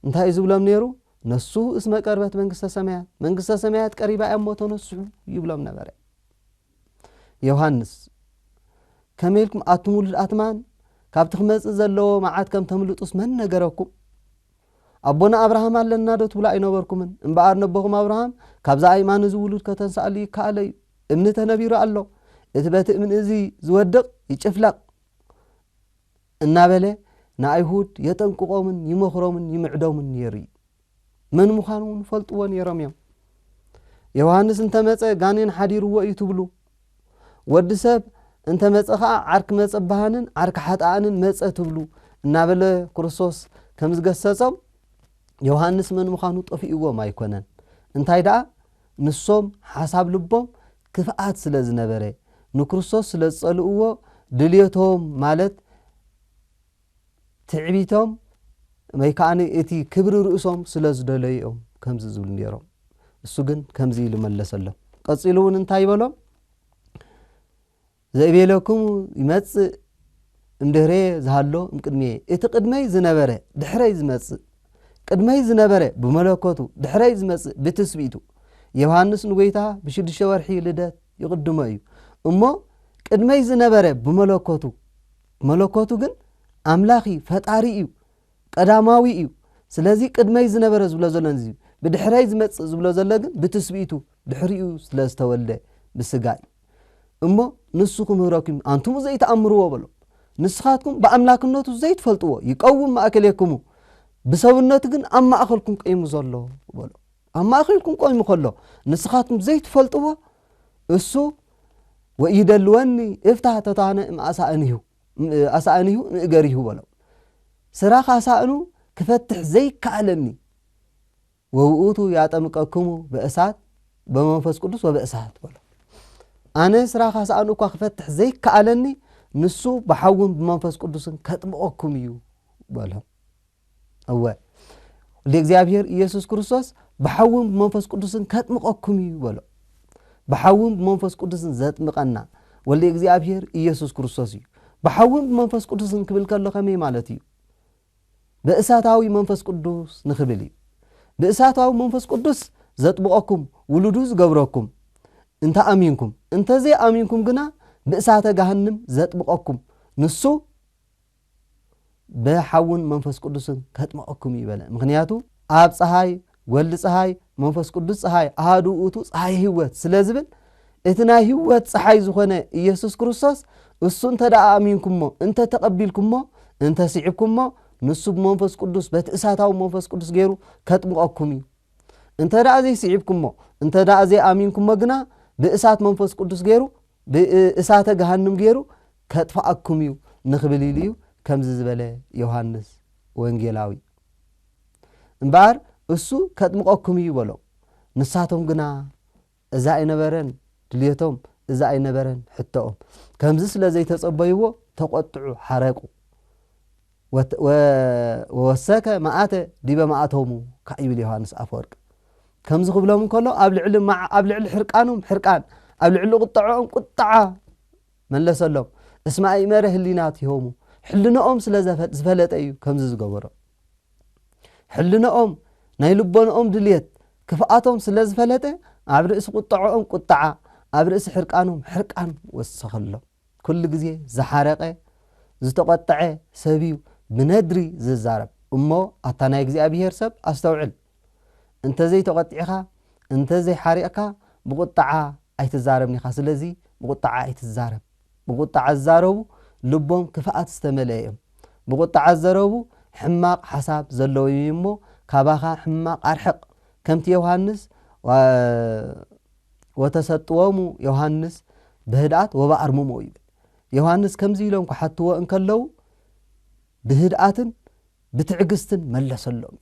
እንታይ እዩ ዝብሎም ነይሩ? ነሱ እስመ ቀርበት መንግስተ ሰማያት፣ መንግስተ ሰማያት ቀሪባ እያ እሞ ተነስሑ ይብሎም ነበረ። ዮሃንስ፣ ከመይ ኢልኩም ኣቱም ውሉድ ኣትማን ካብቲ ክመጽእ ዘለዎ መዓት ከም ተምልጡስ መን ነገረኩም? ኣቦና ኣብርሃም ኣለና ዶ ትብሉ ኣይነበርኩምን? እምበኣር ነቦኹም ኣብርሃም ካብዛ ኣእማን እዚ ውሉድ ከተንስኣሉ ይከኣሎ እዩ። እምኒ ተነቢሩ ኣሎ፣ እቲ በቲ እምኒ እዚ ዝወድቕ ይጭፍለቕ እናበለ ንኣይሁድ የጠንቅቖምን ይመኽሮምን ይምዕዶምን ነይሩ እዩ። መን ምዃኑ እውን ይፈልጥዎ ነይሮም እዮም። ዮሃንስ እንተመጸ ጋኔን ሓዲርዎ እዩ ትብሉ፣ ወዲ ሰብ እንተመጸ ኸኣ ዓርኪ መጸባህንን ዓርኪ ሓጥኣንን መጸ ትብሉ እናበለ ክርስቶስ ከም ዝገሰጾም ዮሃንስ መን ምዃኑ ጠፊእዎም ኣይኮነን። እንታይ ደኣ ንሶም ሓሳብ ልቦም ክፍኣት ስለ ዝነበረ፣ ንክርስቶስ ስለ ዝጸልእዎ ድልየቶም ማለት ትዕቢቶም ወይ ከኣ እቲ ክብሪ ርእሶም ስለ ዝደለዩ እዮም ከምዚ ዝብሉ ነይሮም። እሱ ግን ከምዚ ኢሉ መለሰሎም። ቀጺሉ እውን እንታይ ይበሎም? ዘይቤለኩም ይመጽእ እምድህሬ ዝሃሎ እምቅድሜ። እቲ ቅድመይ ዝነበረ ድሕረይ ዝመጽእ፣ ቅድመይ ዝነበረ ብመለኮቱ፣ ድሕረይ ዝመጽእ ብትስብእቱ። ዮሃንስ ንጎይታ ብሽዱሽተ ወርሒ ልደት ይቕድሞ እዩ። እሞ ቅድመይ ዝነበረ ብመለኮቱ፣ መለኮቱ ግን ኣምላኽ እዩ፣ ፈጣሪ እዩ፣ ቀዳማዊ እዩ። ስለዚ ቅድመይ ዝነበረ ዝብሎ ዘሎ እዚ፣ ብድሕረይ ዝመጽእ ዝብሎ ዘሎ ግን ብትስብእቱ ድሕሪኡ ስለ ዝተወልደ ብስጋ እዩ። እሞ ንሱ ክምህረኩም፣ ኣንቱሙ ዘይተኣምርዎ በሎ። ንስኻትኩም ብኣምላክነቱ ዘይትፈልጥዎ፣ ይቀውም ማእከሌክሙ፣ ብሰብነቱ ግን ኣብ ማእከልኩም ቀይሙ ዘሎ በሎ። ኣብ ማእከልኩም ቆይሙ ከሎ፣ ንስኻትኩም ዘይትፈልጥዎ፣ እሱ ወኢደልወኒ እፍታህ ተታነ እምኣሳእንሁ፣ እም-፣ ኣሳእንሁ እምእገሪሁ በሎ። ስራኽ ኣሳእኑ ክፈትሕ ዘይከኣለኒ፣ ወውእቱ ያጠምቀክሙ በእሳት፣ በመንፈስ ቅዱስ ወበእሳት በሎ። ኣነ ስራኽ ኣሳእኑ እኳ ክፈትሕ ዘይከኣለኒ፣ ንሱ ብሓውን ብመንፈስ ቅዱስን ከጥምቐኩም እዩ በሎ። እወ፣ ወልደ እግዚኣብሔር ኢየሱስ ክርስቶስ ብሓውን ብመንፈስ ቅዱስን ከጥምቐኩም እዩ በሎ። ብሓውን ብመንፈስ ቅዱስን ዘጥምቐና ወልደ እግዚኣብሔር ኢየሱስ ክርስቶስ እዩ። ብሓውን ብመንፈስ ቅዱስን ክብል ከሎ ከመይ ማለት እዩ? ብእሳታዊ መንፈስ ቅዱስ ንኽብል እዩ። ብእሳታዊ መንፈስ ቅዱስ ዘጥምቐኩም፣ ውሉዱ ዝገብረኩም፣ እንተ ኣሚንኩም። እንተ ዘይኣሚንኩም ግና ብእሳተ ገሃንም ዘጥምቐኩም፣ ንሱ ብሓውን መንፈስ ቅዱስን ከጥምቐኩም እዩ በለ። ምኽንያቱ ኣብ ጸሃይ ወልድ ጸሃይ መንፈስ ቅዱስ ጸሃይ ኣሃዱ ውእቱ ጸሃይ ህይወት ስለ ዝብል፣ እቲ ናይ ህይወት ጸሓይ ዝኾነ ኢየሱስ ክርስቶስ እሱ እንተ ደኣ ኣሚንኩሞ፣ እንተ ተቐቢልኩሞ፣ እንተ ስዒብኩሞ፣ ንሱ ብመንፈስ ቅዱስ በቲ እሳታዊ መንፈስ ቅዱስ ገይሩ ከጥምቐኩም እዩ። እንተ ደኣ ዘይስዒብኩሞ፣ እንተ ደኣ ዘይኣሚንኩሞ ግና ብእሳት መንፈስ ቅዱስ ገይሩ፣ ብእሳተ ገሃንም ገይሩ ከጥፍኣኩም እዩ ንኽብል ኢሉ እዩ ከምዚ ዝበለ ዮሃንስ ወንጌላዊ። እምበኣር እሱ ከጥምቐኩም እዩ በሎም። ንሳቶም ግና እዛ ኣይነበረን ድልየቶም፣ እዛ ኣይነበረን ሕቶኦም። ከምዚ ስለ ዘይተጸበይዎ ተቖጥዑ፣ ሓረቁ። ወተ-፣ ወ-፣ ወወሰከ መኣተ ዲበ መኣቶሙ፣ ካብ ይብል ዮሃንስ ኣፈወርቅ። ከምዚ ክብሎም እንከሎ፣ ኣብ ልዕሊ መዓ-፣ ኣብ ልዕሊ ሕርቃኖም ሕርቃን፣ ኣብ ልዕሊ ቁጥዖም ቁጥዓ መለሰሎም። እስመ ኣእመረ ህሊናቲሆሙ፣ ሕልንኦም ስለ ዘፈ-፣ ዝፈለጠ እዩ ከምዚ ዝገበሮ። ሕልንኦም፣ ናይ ልቦንኦም ድልየት፣ ክፍኣቶም ስለ ዝፈለጠ፣ ኣብ ርእሲ ቁጥዖኦም ቁጥዓ፣ ኣብ ርእሲ ሕርቃኖም ሕርቃን ወሰኸሎም። ኩሉ ግዜ ዝሓረቐ፣ ዝተቖጥዐ ሰብ እዩ ብነድሪ ዝዛረብ። እሞ ኣታ ናይ እግዚኣብሄር ሰብ ኣስተውዕል። እንተ ዘይተቖጢዕካ፣ እንተ ዘይሓሪቕካ፣ ብቑጥዓ ኣይትዛረብን ኢኻ። ስለዚ ብቑጥዓ ኣይትዛረብ። ብቑጥዓ ዝዛረቡ ልቦም ክፍኣት ዝተመልአ እዮም። ብቑጥዓ ዝዘረቡ ሕማቕ ሓሳብ ዘለዉ እዮም እሞ፣ ካባኻ ሕማቕ ኣርሕቕ። ከምቲ ዮሃንስ፣ ዋ-፣ ወተሰጥዎሙ ዮሃንስ ብህድኣት ወበኣርምሞ ይብል። ዮሃንስ ከምዚ ኢሎም ክሓትዎ እንከለዉ፣ ብህድኣትን ብትዕግስትን መለሰሎም።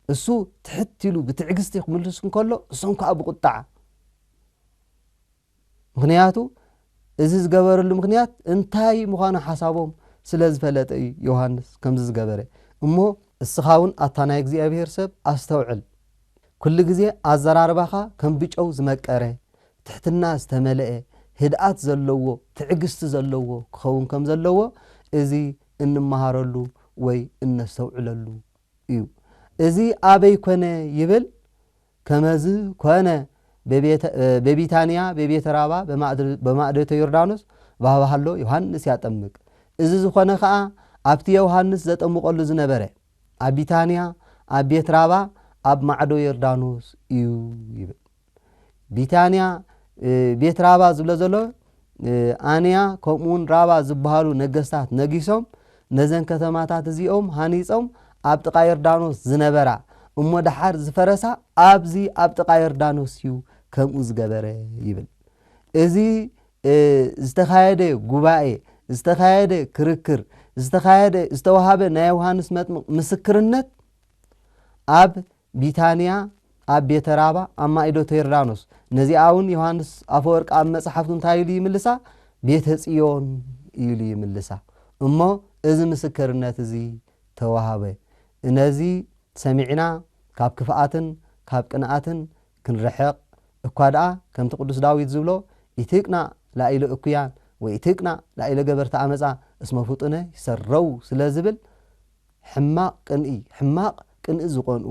እሱ ትሕት ኢሉ ብትዕግስቲ ክምልስ እንከሎ፣ እሶም ከኣ ብቁጣዕ። ምኽንያቱ፣ እዚ ዝገበረሉ ምኽንያት እንታይ ምዃኑ ሓሳቦም ስለ ዝፈለጠ እዩ ዮሃንስ ከምዚ ዝገበረ። እሞ እስኻ እውን ኣታ ናይ እግዚኣብሔር ሰብ ኣስተውዕል። ኩሉ ግዜ ኣዘራርባኻ ከም ብጨው ዝመቀረ፣ ትሕትና ዝተመልአ፣ ህድኣት ዘለዎ፣ ትዕግስቲ ዘለዎ ክኸውን ከም ዘለዎ እዚ እንመሃረሉ ወይ እነስተውዕለሉ እዩ። እዚ ኣበይ ኮነ ይብል? ከመዝ ኮነ በቤተ-፣ በቢታንያ፣ በቤተ ራባ፣ በማዕድ-፣ በማዕደተ ዮርዳኖስ፣ ባህባሃሎ ዮሃንስ ያጠምቅ። እዚ ዝኾነ ኸኣ ኣብቲ ዮሃንስ ዘጠምቀሉ ዝነበረ ኣብ ቢታንያ፣ ኣብ ቤት ራባ፣ ኣብ ማዕዶ ዮርዳኖስ እዩ ይብል። ቢታንያ፣ እ፣ ቤት ራባ ዝብሎ ዘሎ፣ እ፣ ኣንያ ከምኡውን ራባ ዝበሃሉ ነገስታት ነጊሶም፣ ነዘን ከተማታት እዚኦም ሃኒጾም፣ ኣብ ጥቓ ዮርዳኖስ ዝነበራ እሞ ደሓር ዝፈረሳ፣ ኣብዚ ኣብ ጥቓ ዮርዳኖስ እዩ ከምኡ ዝገበረ ይብል። እዚ፣ እ፣ ዝተኻየደ ጉባኤ፣ ዝተኻየደ ክርክር፣ ዝተኻየደ፣ ዝተዋሃበ ናይ ዮሃንስ መጥምቕ ምስክርነት ኣብ ቢታንያ፣ ኣብ ቤተ ራባ፣ ኣብ ማኢዶተ ዮርዳኖስ። ነዚኣ እውን ዮሃንስ ኣፈወርቂ ኣብ መጽሓፍቱ እንታይ ኢሉ ይምልሳ? ቤተ ጽዮን ኢሉ ይምልሳ። እሞ እዚ ምስክርነት እዚ ተዋሃበ። ነዚ ሰሚዕና ካብ ክፍኣትን ካብ ቅንኣትን ክንርሕቕ፣ እኳ ደኣ ከምቲ ቅዱስ ዳዊት ዝብሎ፣ "ኢትቅናእ ላኢለ እኩያን ወኢትቅናእ ላኢለ ገበርቲ ኣመጻ እስመ ፍጡነ ይሰረው" ስለ ዝብል፣ ሕማቕ ቅንኢ፣ ሕማቕ ቅንኢ ዝቐንኡ፣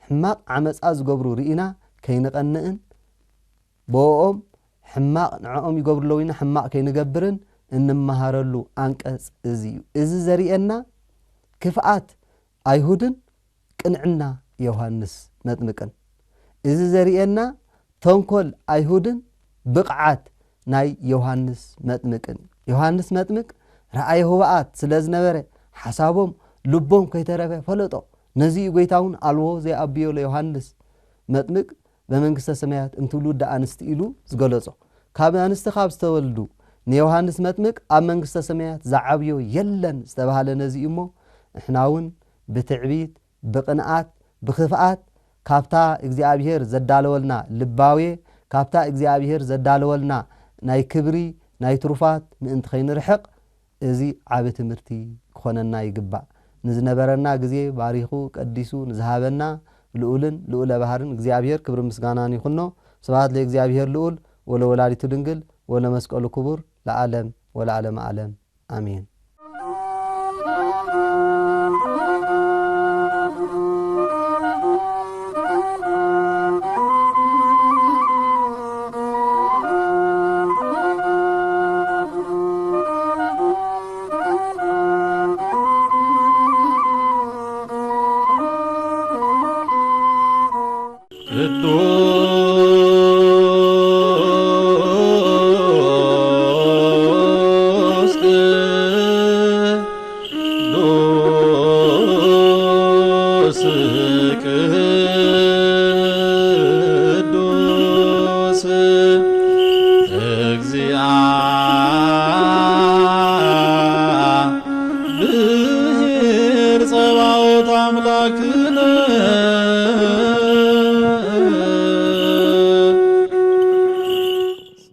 ሕማቕ ዓመጻ ዝገብሩ ርኢና ከይንቐንእን፣ ብኦኦም ሕማቕ ንዕኦም ይገብሩ ኣለዉ ኢልና ሕማቕ ከይንገብርን እንመሃረሉ ኣንቀጽ እዚ እዩ። እዚ ዘርእየና ክፍኣት ኣይሁድን ቅንዕና ዮሃንስ መጥምቅን። እዚ ዘርእየና ተንኮል ኣይሁድን ብቕዓት ናይ ዮሃንስ መጥምቅን። ዮሃንስ መጥምቅ ረኣየ ህቡኣት ስለ ዝነበረ፣ ሓሳቦም ልቦም ከይተረፈ ፈለጦ። ነዚ እዩ ጐይታ እውን ኣልቦ ዘይኣብዮ ለዮሃንስ መጥምቅ በመንግስተ ሰማያት እምትውሉድ ኣንስቲ ኢሉ ዝገለጾ። ካብ ኣንስቲ ካብ ዝተወልዱ ንዮሃንስ መጥምቅ ኣብ መንግስተ ሰማያት ዝዓብዮ የለን ዝተባህለ ነዚ እዩ እሞ፣ ንሕና እውን ብትዕቢት፣ ብቕንኣት፣ ብኽፍኣት ካብታ እግዚኣብሔር ዘዳለወልና ልባዌ፣ ካብታ እግዚኣብሔር ዘዳለወልና ናይ ክብሪ፣ ናይ ትሩፋት ምእንቲ ከይንርሕቕ፣ እዚ ዓቢ ትምህርቲ ክኾነና ይግባእ። ንዝነበረና ግዜ ባሪኹ ቀዲሱ ንዝሃበና ልኡልን ልኡለ ባህርን እግዚኣብሔር ክብርን ምስጋናን ይኹኖ። ስብሐት ለእግዚኣብሔር ልኡል ወለወላዲቱ ድንግል ወለመስቀሉ ክቡር ለዓለም ወለዓለመ ዓለም። ኣሜን። ቅዱስ ቅዱስ ቅዱስ እግዚአብሔር ጸባኦት አምላክነ